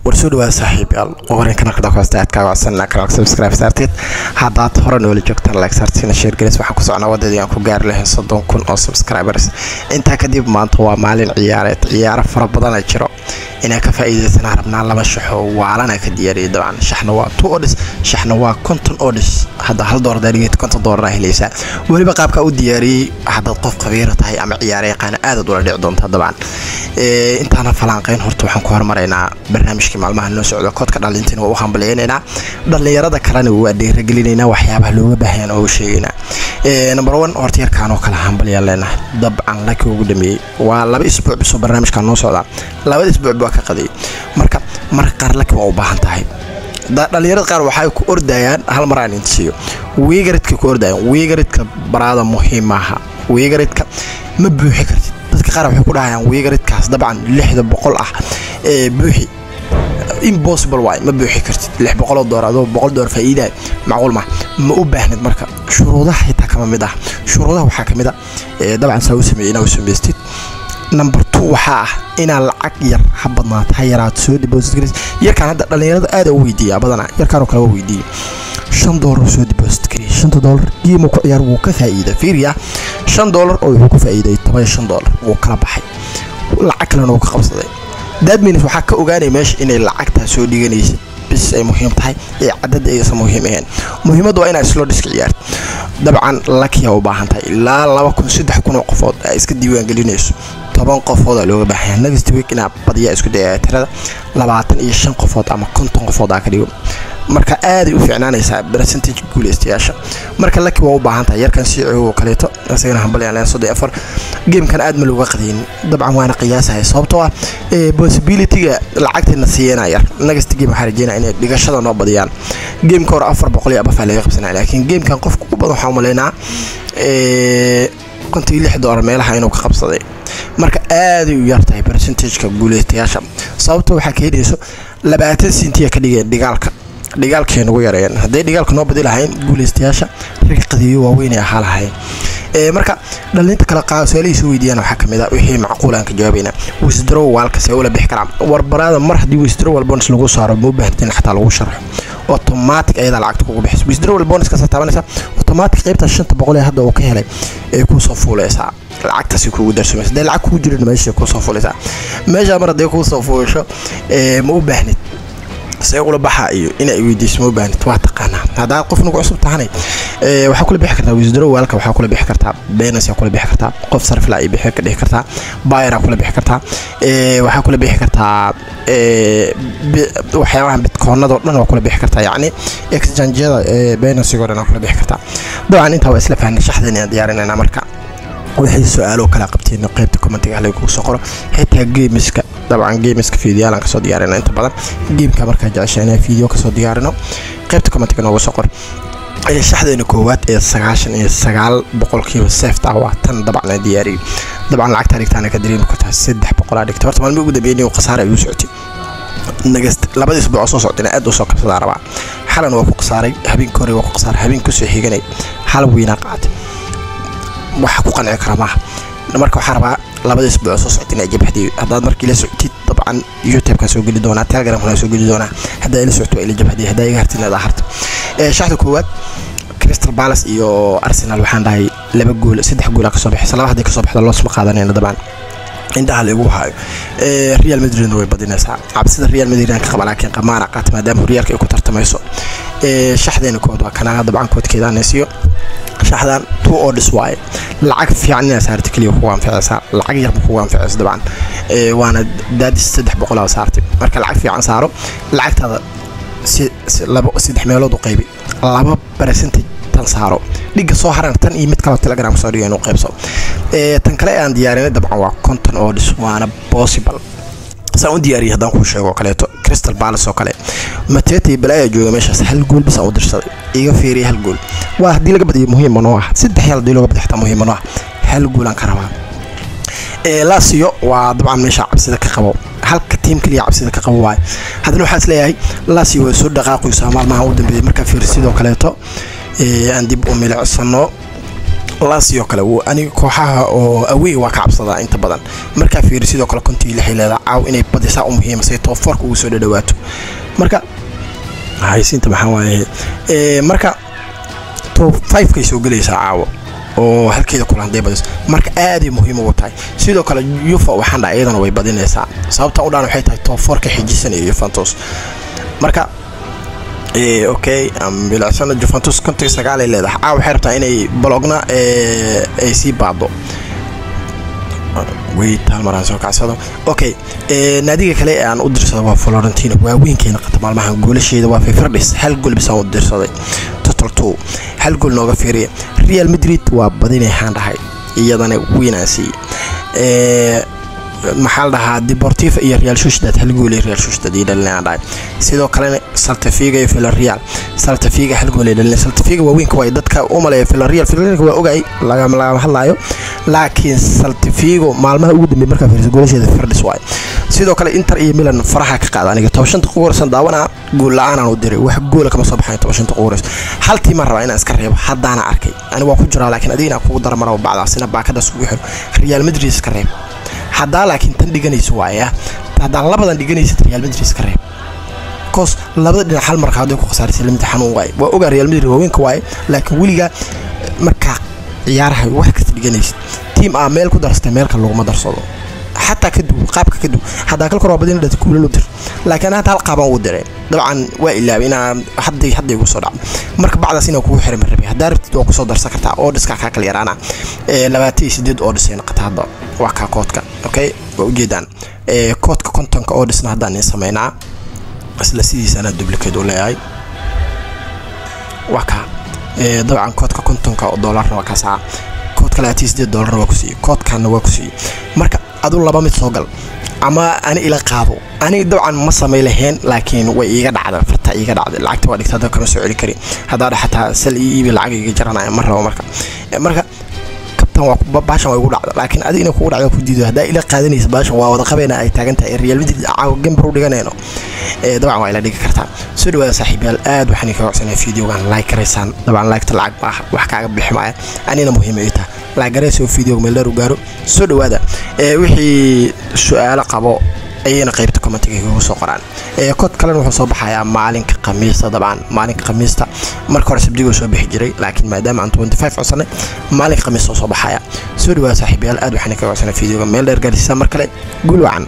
War soo dhawaada, saaxiibayaal. Horeyn kanalka hoosta aad kaaga codsanaa kanalka subscribe saarteed. Haddaad hore noola joogtaan, like saartiina, share galis. Waxaan ku socnaa wadadii aan ku gaari lahayn 30,000 oo subscribers. Intaa kadib, maanta waa maalin ciyaareed, ciyaaro fara badana jiro, inaan ka faa'iidaysanaa rabnaa. Laba shaxoo waalana ka diyaariyay. Dabcan shaxna waa two odds, shaxna waa 50 odds. Hadda $1 daarigeed $50 aa helaysaa. Weliba qaabka u diyaariyey, haddaad qof khabiira tahay ama ciyaaro yaqaana, aadaad ula dhici doontaa. Dabcan intaana falaanqeyn, horta waxaan ku hormaraynaa barnaamijkii maalmaha noo socda, koodka dhalintina waa u hambalyaynaynaa, dhallinyarada kalena waa dhiiragelinaynaa, waxyaabaha looga baahayan oo sheegaynaa. Number one, horta yarkaan oo kale hambalyaan leenahay. Dabcan laki ugu dhameeyey waa 2 isbuuc bisoo barnaamijkan noo socdaa, labada isbuuc baa ka qadiyay. Marka marka qaar laki waa u baahan tahay. Dhalinyarada qaar waxay ku ordayaan, hal mar aan insiiyo, wegaridka ku ordayaan. Wegaridka baraada muhiim maaha, wegaridka ma buuxi kartid. Dadka qaar waxay ku dhahayaan wegaridkaas dabcan 600 ah ee buuxi. Impossible waay, ma buuxi kartid $600 adoo $100 faa'iidaa, macquul ma ma u baahnid. Marka shuruudaha xitaa kama mid ah. Shuruudaha waxaa kamid a dabcan saa u sameeyey inaa u samaystid. Number two waxaa ah inaa lacag yar ha badnaato ha yaraato soo deposit gareys. Yarkaan hadda dhalinyarada aada u weydiiyaa badanaa, yarkaan oo kale waa weydiiyey. $5 soo deposit gareey, $5 game ku ciyaar, wuu ka faa'iida. Fiiriya, $5 oo wuxuu ku faa'iiday $15, wuu kala baxay, lacag kalena wuu ka qabsaday. That means waxaa ka ogaanaya meesha inay lacagtaa soo dhiganaysid bis ay muhiim tahay ee cadada aysan muhiim ahayn. Muhiimaddu waa inaad slow disk ciyaarto. Dabcan lakiya u baahan tahay ilaa 2000, 3000 oo qofood ay iska diiwaan gelinayso, 10 qofood aa looga baahan yahay. Next week inaa badiyaa isku dayaya tirada, 25 qofood ama 50 qofood aa ka dhigo. Marka aaday u fiicnaanaysaa percentage guuleystayaasha. Marka laki waa u baahan tahay. Yarkan si oo kaleeto isagana hambalyan leen. 34 gamekan aad ma looga qadayn dabcan, waana qiyaasahay, sababtoo ah possibilityga lacagteena siiyana yar. Next game waxaa rajeynaya inay dhigashada noo badiyaan. Gameka hore 400 iyo abafaa laga qabsanaya, laakiin gamekan qofka ugu badan waxaa umaleynaa $56 meelaha inuu ka qabsaday. Marka aaday u yartahay percentageka guuleystayaasha, sababta waxaa keenayso 20 sentiya ka dhigeen dhigaalka, dhigaalkay nagu yareeyeen. Hadday dhigaalka noo badi lahayn, guuleystayaasha rag qadiyo waaweyn ay ahaa lahayn. Marka dhalinta kale qaa su-aalihii soo weydiiyaan waxaa kamid ah wixii macquul aan ka jawaabayna: withdrawalka see ula bixi karaa? Warbaraada, mar haddii withdrawal bonus lagu saaro, ma u baahantin xataa lagu sharxo, automatic ayadaa lacagta kugu bixis. Withdrawal bonus kasa taabanaysa, automatic qaybta 500 ee hadda uu ka helay ee kuusoo fuuleysaa, lacagtaasi kugu darsamaysa. Hadday lacag kugu jirin, meesha kuusoo fuuleysaa. Meesha mar hadday kuusoo fuusho, ma u baahnid see ula baxa iyo inay weydiiso, ma u baahnid, waa taqaanaa. Haddaad qof nagu cusub tahanay, waxaa kula bixi kartaa withdrawalka, waxaa kula bixi kartaa Binance, kula bixi kartaa qof sarfila ay bixi ka dhihi kartaa, Payeer kula bixi kartaa, waxaa kula bixi kartaa waxyaabaha bitcoinada oo dhan waa kula bixi kartaa, yacni exchange-yada Binance oo dhan waa kula bixi kartaa. Dabcan intaa waa isla fahnay. Shaxdan ayaan diyaarinayna. Marka wixii su-aalo kala qabteen, qaybta commentiga halay kugu soo qoro. Xitaa gameska, dabcan gameska fiidiyaalan kasoo diyaarina inta badan. Gameka markaa jecesha inaan video kasoo diyaarino, qaybta commentiga noogu soo qor. Shaxdeena koowaad ee 99% safeta ah waa tan dabcan la diyaariyey. Dabcan lacagtaa dhigtaana ka dareemi kartaa, 300 dhigtay. Horta maalmihii ugu dambeeyay khasaare ay u socotay. Nagast labadii isbuuc oo soo socotayna aad u soo kabsadaa rabaa. Xalan waa ku khasaaray, habeenka hore waa ku khasaaray, habeen kusoo xiganay hal weynaa qaatay, waxa ku qanci kara maaha. Marka waxaa rabaa labada isbuuc soo socota inay jabhadiyo. Haddaad markii la socotid, dabcan YouTube-kan soo geli doonaa, Telegramkan soo geli doonaa. Haddaa ila socto waa ila jabhadiyo, haddaa iga hartid inaad harto. Shaxda koowaad, Crystal Palace iyo Arsenal, waxaan dhahay laba gool, saddex gool kasoo baxaysa. Laba hadday kasoo baxda, loosma qaadanayna. Dabcan indhaha la igu hayo, Real Madridna way badinaysaa. Cabsida Real Madrid aan ka qaba, laakiin qamaara qaata maadaama horyaalka ay ku tartamayso. Shaxdeena kood waa kanaa. Dabcan koodkeedaan siiyo shaxdan two odds waaye. Lacag fiican inaad saarta keliya kugu anficaysaa, lacag yar ma kugu anficayso. Dabcan waana daadis 300 aa saartay. Marka lacag fiican saaro, lacagtaada si labo saddex meelood u qaybi, laba percentage tan saaro, dhiga soo haran tan iyo mid kaloo Telegram soo dhiga inuu qaybso. Tan kale aan diyaarinay dabcan waa 50 odds, waana possible saan u diyaariyay. Haddaan kuu sheego oo kaleeto, Crystal Palace oo kale, Mateta iyo balaya jooga meeshaas, hal gool bis aan u dirsaday. Iga fiiriya, hal gool waa haddii laga badiyo muhiim noo ah, saddex yaal haddii looga badiyo xitaa muhiim noo ah, hal gool aan ka rabaa. Lazio waa dabcan meesha cabsida ka qabo, halka team kaliya cabsida ka qabo waaye. Haddana waxaa is leeyahay Lazio way soo dhaqaaqaysaa maalmaha u dambeeyay. Markaa fiir sidoo kaleeto aan dib u milicsano. Lazio kale aniga kooxaha oo awey waa ka cabsadaa inta badan. Markaa fiiri sidoo kale 56 leedahay. Caaw inay badisaa u muhiima say top 4 ugu soo dhadhawaato. Marka haysiinta maxaa waaye, marka top 5 kay soo gelaysaa caawo oo halkeeda kulan haday badiso, marka aaday muhiim ugu tahay. Sidoo kale Juve waxaan dhahay iyadana way badinaysaa. Sababta u dhaan waxay tahay top 4 ka xijisanaya Juventus. Marka okay, bilicsana Juventus 59 ay leedahay. Caawa waxay rabtaa inay Bologna ay sii baado way taal maraan soo kacsado. Okay, naadiga kale ee aan u dirsado waa Fiorentina. Waaweynkeena qata maalmahan goolasheeda waa Fifardis, hal gool bisaan u dirsaday, total 2, hal gool nooga fiiriya. Real Madrid waa badinayhaan dhahay, iyadana weynaan siiyey. Maxaa la dhahaa, Deportivo iyo Real Sociedad, hal gool Real Sociedad iyo dhalinayaan dhahay. Sidoo kalena Celta Vigo iyo Villarreal, Celta Vigo hal gool ay dhalinay. Celta Vigo waaweynka waay, dadka u maleeya Villarreal, Villarreal waa ogaay lagama hadlaayo, laakiin Celta Vigo maalmaha ugu dambeeyay markaa fiiriso goolasheeda firdhis waay. Sidoo kale Inter iyo Milan faraha ka qaada. Aniga 15 daqiiqo horeysan daawanaa, gool la-aan aan u diray, wax goola kama soo baxayn 15 daqiiqo horeysan. Hal tiimaan rabaa inaan iska reebo, haddaana arkay ani waa ku jiraa, laakiin adiga inaan kugu dara marabo, bacdaasina baakadaas kugu xiro. Real Madrid iska reeb haddaa, laakiin tan dhiganayso waaya. Haddaa labadan dhiganaysid, Real Madrid iska reeb, cause labada dhinac hal marka hadday ku khasaarisay lamid xanuun waaye. Waa ogaa Real Madrid waaweynka waaye, laakiin weligaa markaa ciyaaraha wax kasta dhiganaysid, tiim aa meel ku darsatay meelka laguma darsado, xataa ka duw qaabka ka duw. Haddaa kal kor waa badin dhata kuula loo dir, laakiin hadda hal qaabaan ugu diray. Dabcan waa ilaabay inaa hadday hadda igu soo dhacdo. Marka bacdaas inaa kugu xiray ma rabay. Haddaa rabtid waa kusoo darsan kartaa oo dhiskaa kaa kala yaraana, 28 oo dhisay noqota hadda. Waa kaa koodka, okay, waa ujeedaan koodka 50-ka oo dhisna haddaan in sameynaa isla sidiisa anaa duplicate u leeyahay. Waa kaa dabcan koodka 50-ka oo doolarna waa kaasaa, koodka $28-na waa ku siiyey, koodkaana waa ku siiyey. Marka adu laba mid soo gal ama ani ila qaado. Ani dabcan ma samay lahayn, laakiin way iiga dhacda, farta iiga dhacday, lacagta waa dhigta, hadda kama soo celi karin. Haddaa dha xataa sal ii iibi lacag iga jaranaya ma rabo. Marka kabtan waa baashan waa igu dhacda, laakiin adiga inay kugu dhacda ku diido. Haddaa ila qaadanaysa baashan waa wada qabayna ay taagan tahay Real Madrid caawa gambar u dhiganayno, dabcan waa ila dhigi kartaa. Soo dhawaada saaxiibayaal, aad waxaan idinkaga codsanaya videogan like garaysaan. Dabcan like-ta lacag maaha, wax kaaga bixi maaya, anina muhiim ay tahay like garaysa oo videoga meel dheer u gaaro. Soo dhawaada, wixii su-aalo qabo ayayna qaybta commentiga kagu soo qoraan. Kood kalena wuxuu soo baxayaa maalinka Khamiista. Dabcan maalinka Khamiista, marka hore Sabdiga soo bixi jiray, laakiin maadaama aan 25 codsanay, maalinka Khamiista soo baxaya. Soo dhawaada saaxiibayaal, aad waxaan kaga codsanay videoga meel dheer gaarsiisaa. Mar kale guul wacan.